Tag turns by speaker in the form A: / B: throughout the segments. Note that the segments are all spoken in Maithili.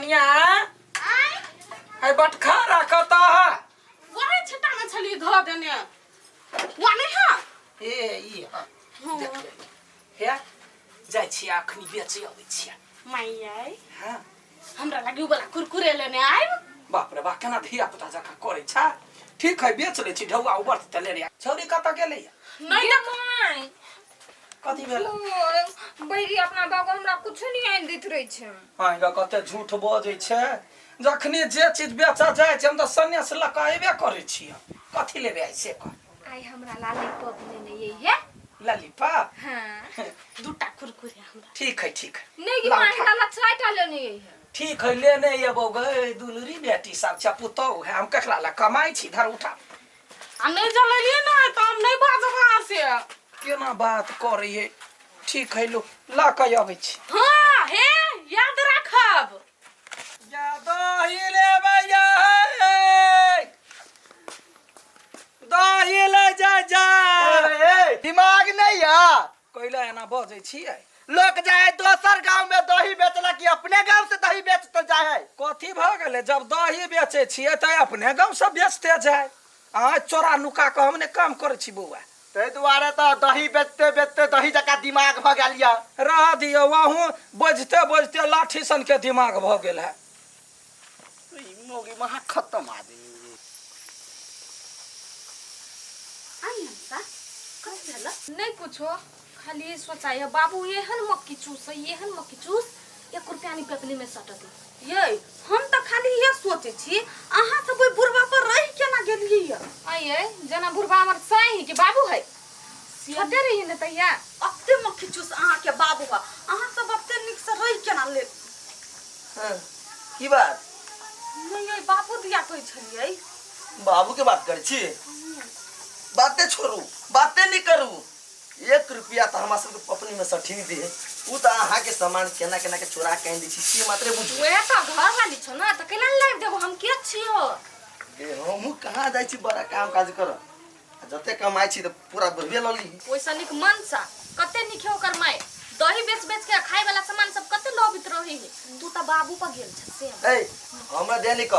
A: कनिया है बटखारा कतऽ है?
B: वही छिट्टा में छली धऽ देने वा नहीं है।
A: ए ई हाँ देख ले हे जाइ छियै अखनी बेचे अबै छियै।
B: माई
A: हाँ
B: हमरा लगी उ वाला कुरकुरे लेने आयब।
A: बाप रे बा केना धिया पुता जकाँ करै छै। ठीक है बेच लै छी ढौआ उबर तऽ लेने आ। छौरी कतऽ गेलै
B: नहीं
C: गे माय
A: कथी भेल?
C: बैरी अपना बाबू हमरा कुछो नहीं आनि दैत रहै छै।
A: अहाँके कते झूठ बजै छै। जखनी जे चीज बेचऽ जाइ छै हम तऽ सन्यास लऽ कऽ अयबे करै छियै। कथी लेबै आइ से कह।
C: आइ हमरा लालीपॉप लेने ये है।
A: ललीपॉप?
C: हाँ।
B: दूटा कुरकुरे हमरा।
A: ठीक है ठीक है।
C: नहीं कि
A: लाउ
C: माँ
A: उठा।
C: हमरा ला चारिटा लेने ये है।
A: ठीक है लेने एबौ गै दुलरी बेटी सब छै पुतहु है हम ककरा ला कमाइ छी धर उठा।
B: आ नहीं जलेलियै ना तऽ हम नहीं बाजब अहाँ से।
A: केना बात करै है। ठीक है लो लऽ कऽ अबै छी।
B: हाँ हे याद राखब।
A: या दही लेबै यै दही ले जा जा।
D: ए, दिमाग नहीं है।
A: कैला एना बजै छियै?
D: लोग जाए दोसर गांव में दही बेचला कि अपने गांव से दही बेचते जाए है।
A: कथी भऽ गेलै जब दही बेचै छियै तऽ अपने गाँव से बेचते जाए। अहाँ चोरा नुका कऽ हम नहि काम करै छी बौआ।
D: ताहि दुआरे तऽ दही बेचते बेचते दही जकाँ दिमाग भऽ गेल यऽ।
A: रह दियौ अहूँ बजिते बजिते लाठी सन के दिमाग भऽ गेल है।
D: ई मौगी महा खत्म आदमी।
B: आई हमसा कथी भेल?
C: नहीं कुछो खाली सोचाय बाबू एहन मक्की चूस एहन मक्की चूस एक रुपया नहीं पेपली में सटत।
B: ये हम तऽ खाली ये सोचै छी अहाँ सब ओहि बुढ़बा पर रहि केना गेलियै ये?
C: आइए जना बुढ़बा हमर साई के बाबू है छोटे रही ने तैया।
B: अते मक्खी चूस अहाँ के बाबू है अहाँ सब अते नीक से रहि केना ले?
D: हाँ, की बात?
B: नहीं ये बाबू दिया कहै छलियै।
D: बाबू के बात करै छी? बाते छोड़ू बाते नहीं करू। एक रुपया तो हमरा सबके पपनी में सठी दे उ तो अहाँ के सामान केना केना के चोरा के आनि दै छी से मात्रे बुझू।
C: वएह तो घर वाली छौ ना त केना लाइब देबो हम के छियो?
D: ए हमहू कहाँ जाइ छी बड़ा काम काज कर जते कमाइ छी त पूरा बुझबे लली।
C: ओइसा निक मनसा कते निक है ओकर माय दही बेच बेच के खाए वाला सामान सब कते लबित रही है। तू त बाबू पर गेल छ से।
D: ए हमरा दे नि क।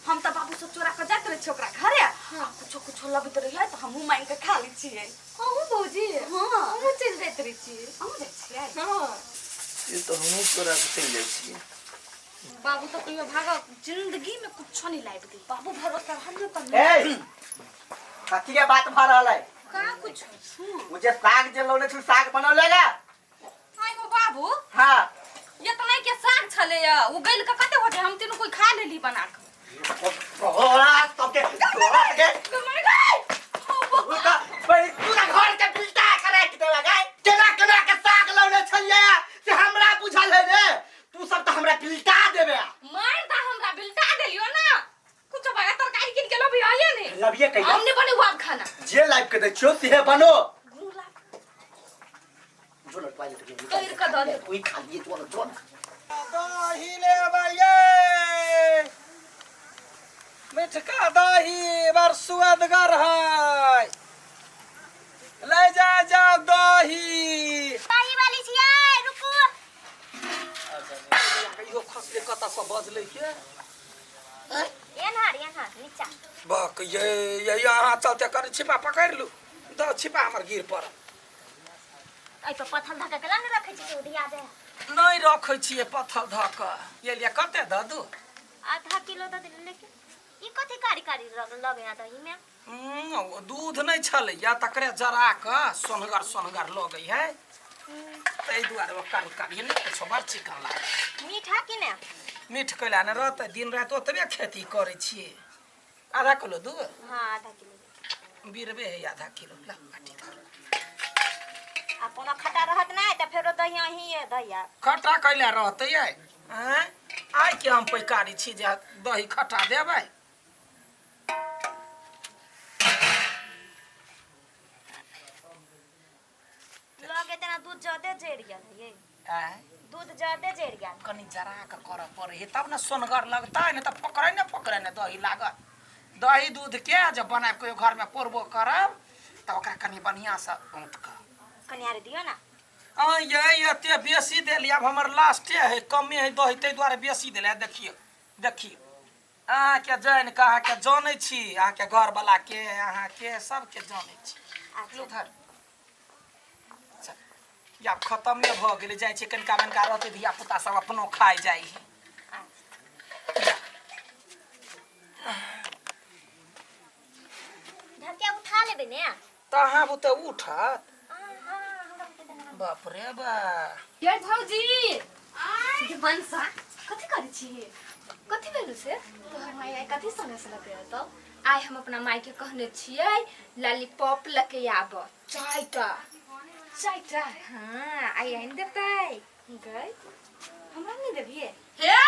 B: हम त बाबू से चोरा के जाइत रहे छी ओकरा घरे आ कुछो कुछो लबित रही है त हमहू मांग के खा लै छियै।
C: अहूँ भौजी?
B: हाँ।
C: हमहूँ चलि जाइत रहै छियै।
B: अहूँ जाइ छियै?
C: हाँ।
D: ई तऽ हमहूँ चोरा के चलि जाइ छियै।
C: बाबू तऽ कहियो भागब जिंदगी में कुछो नहीं लाइब दी।
B: बाबू भरोसा रहल तऽ
D: ए कथी के बात भऽ रहल है?
C: का कुछ?
D: ओ जे साग जे लौने छी साग बनौलेगा?
C: हाय गो बाबू।
D: हाँ।
C: ये तऽ नहीं के साग छले या उ गइल के कते होते हम तीनू कोई खा लेली बना के।
D: तोरा सबके तोरा के
C: कमाई गई।
D: पूरा घर के बिलटा करे के देला गई। केना केना के साग लौने छलियै से हमरा बुझल है ने। तू सब तऽ हमरा बिलटा देबे।
C: मार दा हमरा बिलटा देलियो ना। कुछ भाया तरकारी किन के लबी आइए ने।
D: लबिए कहिया?
C: हमने बने हुआ खाना।
D: जे लाइफ के दै छियो सेहे बनो।
C: गुला।
D: जो न टॉयलेट में
C: तोड़ के दऽ दे।
D: ओई खा लिए जो न जो न।
A: दही लेबै यै मिठका दही बड़ सुअदगर है ले जा जाओ दही।
E: दही वाली छियै रुकू।
A: इहो खसले कतऽ से बजलै के?
E: एनहर एनहर नीचा।
A: बक ये ये अहाँ चलते कनि छिपा पकड़ि लू दऽ छिपा हमर गिर पड़ल।
E: एहि पर पत्थर धऽ के केना नहि रखै छी से उधिया जाय?
A: नहि रखै छियै पत्थर धऽ कऽ। ये लिअ कते दऽ दू?
E: आधा किलो दऽ देली लेकिन ई कथी कारी कारी लगै है दही में?
A: दूध नहि छलैया तकरे जरा कऽ सोन्हगर सोन्हगर लगै है ताहि दुआरे ओ कारी कारी नहि किछो बड़ चिकन लागै।
E: मीठ है कि नहि?
A: मीठ कैला नहि रहतै दिन राति ओतबे खेती करै छियै। आधा किलो दूध?
E: हाँ आधा किलो।
A: बिरबे है आधा किलो ला बाटी धर।
E: आ कोनो खट्टा रहत नहि तऽ फेरो दही अहीं दहिया।
A: खट्टा कैला रहतै यै? आँय आइ के हम पैकारी छी जे दही खट्टा देबै?
E: लगे तेना दूध ज्यादे जरि गेल है ये।
A: आँय?
E: दूध ज्यादे जरि गेल।
A: कनि जरा के करऽ पड़ै है तब ने सोनगर लगतै नहि तऽ फकरै ने फकरै ने दही लागत। दही दूध के जब बनाबि कहियो घरमे पौरबो करब तऽ ओकरा कनि बढ़िआँसँ औंट कऽ।
E: कनि आर दियौ ना।
A: आ ये एते बेसी देली, आब हमर लास्टे है, कमे है दही, ताहि दुआरे बेसी देले। देखियौ देखियौ, अहाँके जानि कऽ अहाँके जनै छी, अहाँके घरवला के, अहाँके सबके जनै छी। लू धर। अच्छा, आब खतमे भऽ गेलै, जाइ छै कनिका मनिका रहतै, धिया पुता सब अपनो खाइ जाइ है।
E: ढकिया उठा लेबै ने।
A: तऽ अहाँ बुते उठत? बाप रे बा।
C: ये भौजी ये मनसा कथी करै छी? कथी भेल से तोहर माय आइ कथी संगे से लके एतौ? आइ हम अपना माय के कहने छियै लॉलीपॉप लके आब चारिटा। चारिटा? हाँ, आइ आनि देतै। गई हमरा नहि देबियै?
F: हे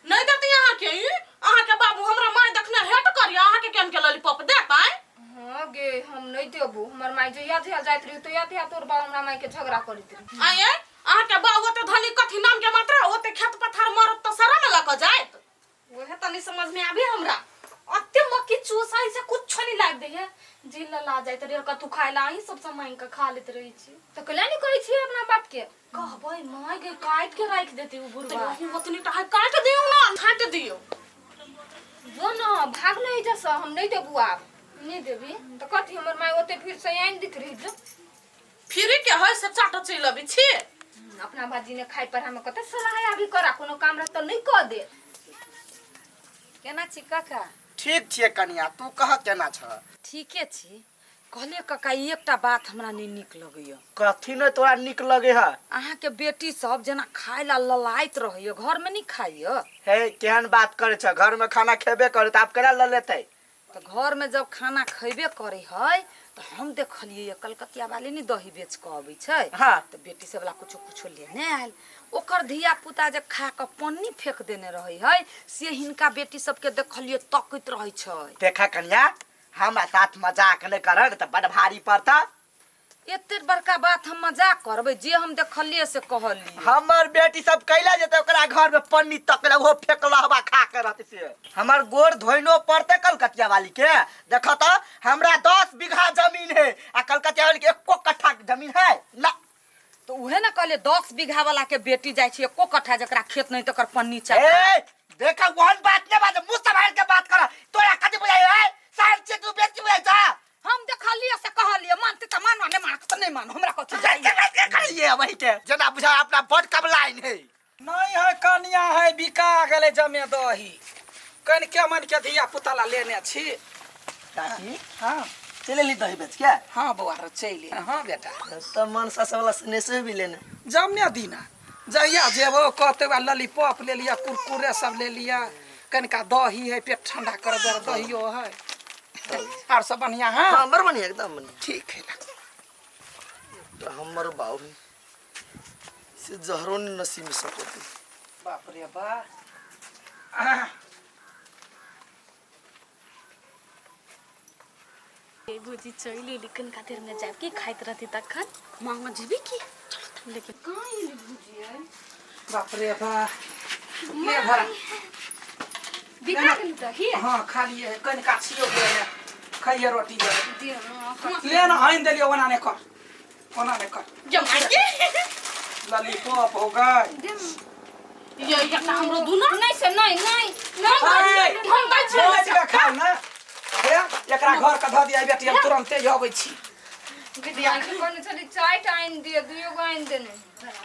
F: नहीं देती अहाँ के, ई अहाँ के बाबू हमरा माय देखने हेट करिया, अहाँ के केन के लॉलीपॉप देतै?
C: हाँ गे, हम नहीं देबू। हमर माय जहिया जहिया जाइत रही तहिया तहिया तोर बाप हमरा माय के झगड़ा करैत रही।
F: आये अहाँ के बाबू ओते धनी कथी नाम के मात्रा, ओते खेत पथार मरत त सारा में लक जाइत।
C: वह तनी समझ में आबे हमरा, अते मक्की चूसाई से कुछो नहीं लाग दे है, जी लला जाइत रहे कतू खाए ला, अहीं सब से मांग के खा लेत रही छी। त कला नहीं कहै छी अपना बाप के? कहबै माय के काट के राख देती उ बुढ़वा।
F: त अहीं ओतनी टा है, काट दियौ ना, छाट दियौ।
C: जो ना भाग नहीं जस, हम नहीं देबू आब। नहीं देबी त कथी हमर माय ओते फिर से आनि दैत रही। जो
F: फिर के है से चाट चलि अबै छी।
C: अपना बाजी ने खाइ पर हम कते सलाह अभी करा, कोनो काम रहत त नहीं कह दे।
B: केना छी काका?
G: ठीक छियै कनिया, तू कह केना छ?
B: ठीके छी। कहलियै काका, एकटा बात हमरा नहि नीक लगैया।
G: कथी नहि तोरा नीक लगे है?
B: अहाँके बेटी सब जेना खाय ला ललाइत रहैया, घर में नहीं खाइया।
G: हे केहन बात करे छ, घर में खाना खेबे करे त आब केना ललेतै?
B: तो घर में जब खाना खेबे करे है तो हम देखलियै कलकतिया वाली नहीं दही बेच के अबै छै।
G: हाँ।
B: तो बेटी सब ला कुछो कुछो लेने आयल, ओकर धिया पुता जे खा के पन्नी फेंक देने रहे है से हिनका बेटी सबके देखलियै तकैत रहै छै।
G: देखा कनिया, हमरा साथ मजाक नहि कर त बड़ भारी पड़ता।
B: एते बड़का बात हम मजाक करबै? जे हम देखलियै से कहलियै।
G: हमर बेटी सब कैला जेतै ओकरा घर में पन्नी तकला, ओहो फेकला हवा खा के रहतै से। हमर गोड़ धोइनो पड़तै कलकतिया वाली के। देख त हमरा 10 बीघा जमीन है आ कलकतिया वाली के एको कट्ठा जमीन है ना।
B: तो उहे ना कहलियै 10 बीघा वाला के बेटी जाइ छै, एको कट्ठा जकरा खेत नहीं तकर पन्नी चाही।
G: ए देखा वहन बात ने बात, मुंह संभाल के बात कर। तोरा कथी बुझाइ है? साल से तू बेटी बुझाइ छ।
B: हम देखलियै से कहलियै, मानते त मानो, नहीं मानते त नहीं मानो, हमरा कथी
G: जाइ के बात के करिए वही के जना बुझा अपना बड़ कबलाइन है।
A: नहीं है कनिया है, बिका गेलै जमे दही, कनिके मन के धिया पुता ला लेने छी।
D: काकी
A: हाँ
D: चलि एली दही बेच के?
A: हाँ बौआ रे चलि। हाँ बेटा।
D: तब मनसा सब वाला सनेसे भी लेने
A: जमने दिना जहिया जेबो कहते बा लॉलीपॉप ले लिया, कुरकुरे सब ले लिया, कनिका दही है पेट ठंडा कर दे, दहियो है और सब बढ़िया है।
D: हाँ बड़ बढ़िया, एकदम बढ़िया।
A: ठीक है।
D: तो हमर बाबू से जहरो ने नसीब में सकते।
A: बाप रे बा।
C: भौजी चलि एली, कनिका देर में जायब की खाइत रहती तखन मामा जेबी की? चलो तब लेकिन
B: कहाँ एली भौजी?
A: बाप रे बा। ले भरा
C: बिका गेल दही?
A: हाँ खा लिए, कनिका छियो ले खाइए रोटी ले ना, आनि देलियो ओना नहीं कर, ओना नहीं कर। लॉलीपॉप हो गए।
F: ये एकटा हमरो दुना
C: नहीं से नहीं नहीं नहीं
F: हम दै छी।
A: मोच के खाउ ना, हे एकरा घर के धऽ दिया बेटी, हम तुरंते अबै छी।
C: कहने छली चारिटा आनि दिअ, दुइयो गो आनि देने।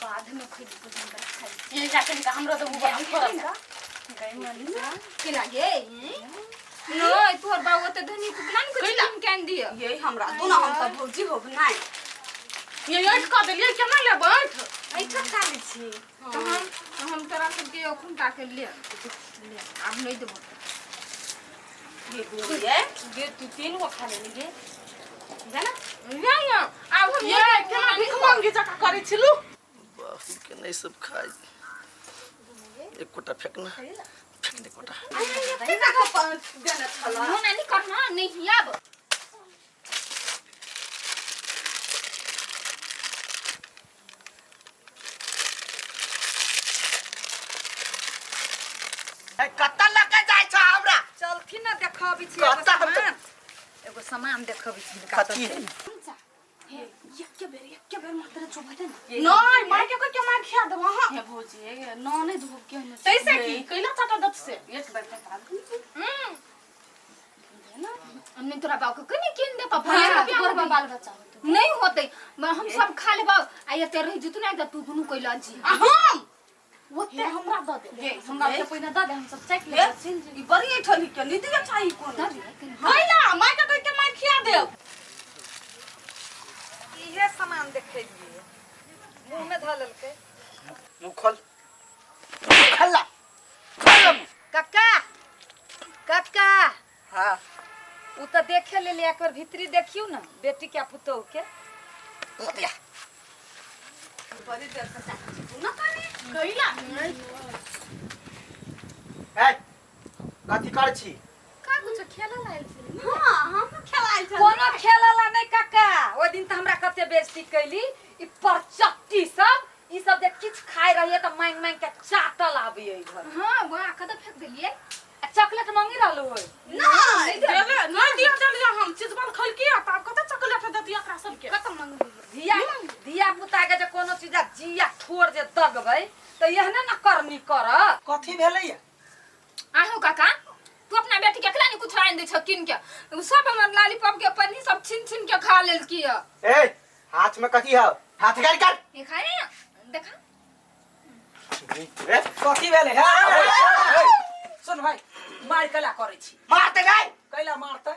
C: बाद में खैली खाइ।
F: ये जा कनिका हमरो देबू बड़ा थोड़ा।
C: केना गे? नहीं तोहर बाबू ओते धनी के केना ने कुछ कीन के आनि दिअ?
B: ये हमरा दुना हम त भौजी होब नहीं।
F: ये ऐठ कऽ देलियै, केना लेबै ऐठ?
C: ऐठ खा लै छी। तऽ हम तोरा सबके अखुनका के ले आब नहीं देबो।
F: ये
C: गे तू 3 गो खा लेली गे। जाना जा ना आब हम
F: ये केना भीख मांगी जकाँ करै छिलू।
D: बाबू के नहीं सब खाइ, एकोटा फेंकना फेंक दे कोटा।
B: केना के देने छला?
C: ना नहीं करना नहीं आब।
G: कत्ता लके जाइ छ हमरा?
B: चलथिन ना देखबै छी
G: कत्ता हम
B: एगो सामान, एगो सामान देखबै छी।
G: कथी है?
F: एके बेर एके बेर मात्र चोभते ने नहीं मार के के मार खिया देबो हां
H: हे भौजी हे न नहीं धूप के न
F: तैसे की कैला चाटा दत से
H: एक बेर बता
C: नहीं तोरा बाप के कनी किन दे पापा
H: हाँ, तोर बाल बच्चा होतो
C: नहीं होते हम सब खा लेबा आ एते रहि जतु ना त तू दुनू कैला जी
F: आ हम ओते हमरा द दे
H: हे हमरा के पहिने दऽ दे हम सब चख ले चल जी
F: ई बड़ी ऐठनी के नहीं दिया चाही कोनो कैला मार के के मार खिया देब
B: इहे सामान देखेलिए मुंह में धऽ लेलकै
G: मुँह खोल खोल ला खोल ला मुँह।
B: कक्का कक्का
G: हाँ
B: उ तऽ देखे लेले एक बार भीतरी देखियौ ने बेटी के आ पुतोहु के
G: मतिया
H: बड़ी देर से चाची तू ना कनी
F: कैला
G: ए कथी कर छी
C: का कुछ खेला लायल छली
H: हां हम खेलाइल छल
B: कोनो खेलला नहीं काका ओहि दिन तऽ हमरा कते बेइज्जती कैली ई परचट्टी सब ई सब जे किछु खाइ रहिए तऽ मांगि मांगि के चाटल आबियै घर
C: हां वाह कत फेंक देलियै
B: आ चॉकलेट मांगी रहलू होय
F: नहीं देले नहीं दिया देलिया हम चीज बल खलकी आ तब कते चॉकलेट दे दिया एकरा सबके
C: कत मंगलियै
B: धिया धिया पुता के जे कोनो चीज आ जिया ठोर जे दगबै तऽ एहने ने करनी करत
A: कथी भेलैया
C: आहू काका तू अपना बेटी के अकेला नहीं कुछ आनि दै छ किन के उ सब हमर लालीपॉप के पन्नी सब छीन छीन के खा लेलकी है
G: ए हाथ में कथी है हाथ कर कर
C: ये खाए ना देखा
G: ए
A: कथी भेलै हे सुन भाइ मारि कैला करै छी
G: मारते नहीं
A: कैला मारतै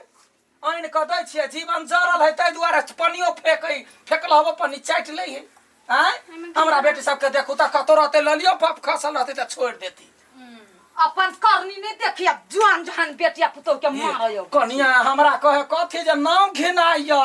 A: आनि कऽ दै छियै जीवन जरल है ताहि दुआरे पनियो फेकै फेकल हबो पन्नी चाटि लै है आँय हमरा बेटी सबके देखू तऽ कतौ रहतै लऽ लियौ बाप खसल रहतै तऽ छोड़ि देती
B: अपन करनी नहीं देखी अब जुआन जुआन बेटिया पुतोह के मारय
A: कनिया हमरा कहे कथी जे नाम घिनाइया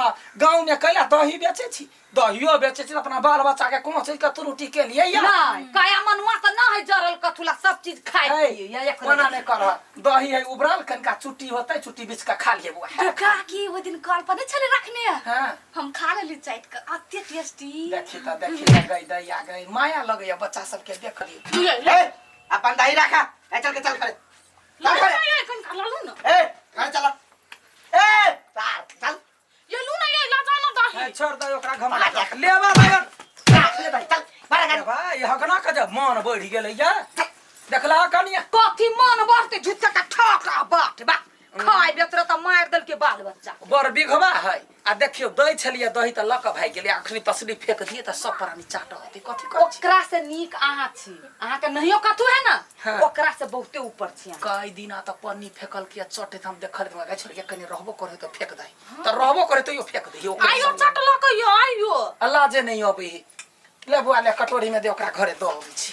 A: गाँव में कैला दही बेचै छी दहियो बेचै छी तऽ अपना बाल बच्चा के कोनो चीज के त्रुटि के लिए या
B: नहीं काया मनुआ तऽ ना है जरल कथुला सब चीज खाइ पिए या एक
A: ओना नहि करह दही है उबरल कनिका चुट्टी होतै चुट्टी बीछ कऽ खा लियै बौआ
H: काकी ओहि दिन कल पर नहीं छले रखने
A: हाँ
H: हम खा लेली चाट के अते टेस्टी
A: देखी तऽ देखी तऽ गई दैया गई माया लगैया बच्चा सबके देख लियै
G: ए अपन दही रखा ए चल के चल खड़े चल खड़े
F: ये कनिका ललू ना
G: ए घर चला ए चल चल
F: ये लू ना ये ला जाना दही
A: ए, छोड़ दे ओकरा घमा लेबा लगन
G: राख ले दही चल बड़ा
A: अरे
G: गाड़ी
A: भाई हगना के जब मन बढ़ि गेलै या देखला कनिया
B: कथी मन बढ़ते झुक्का का ठक आ बाट बा खाय बेतरे तऽ मारि देलकै बाल बच्चा
A: बड़ बिघवा है आ देखियौ दै छलियै दही तऽ लऽ कऽ भागि गेलै अखनी तसली फेक दियै तऽ सब प्राणी चाट होतै कथी करै छी
B: ओकरा से नीक अहाँ छी अहाँके नहियो कथू है ना
A: हाँ।
B: ओकरा से बहुते ऊपर छी अहाँ।
A: कई दिना तऽ पन्नी फेकल के चटे हम देखल गै छोड़िए कनि रहबो करे तऽ फेक दही तऽ रहबो करे तैयो फेक दही ओकरे
F: आइयो
A: संगे।
F: चटलक यो आइयो
A: अल्लाह जे नहीं अबै है ले बुआ ले कटोरी में दे ओकरा घरे दऽ अबै छी